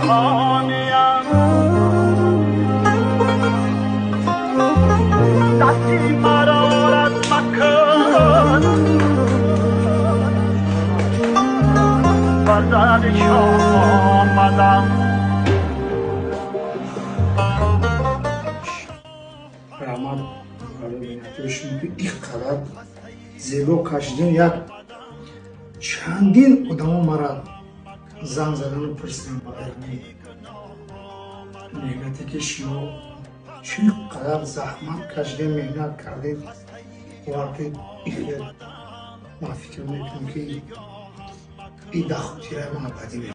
خانیم دستی مرا رد مکن بر در شاه آمدم. Раҳмат барои меҳнатҳои шумо, ки ин қадар зебо кашидем. Як чандин одамо мара занг задану пурсидам барои меҳнате, ки шумо чӣ қадар заҳмат кашидем, меҳнат кардем, вақти ихел. Ман фикр мекунам, ки и дар хотираи ман абадӣ.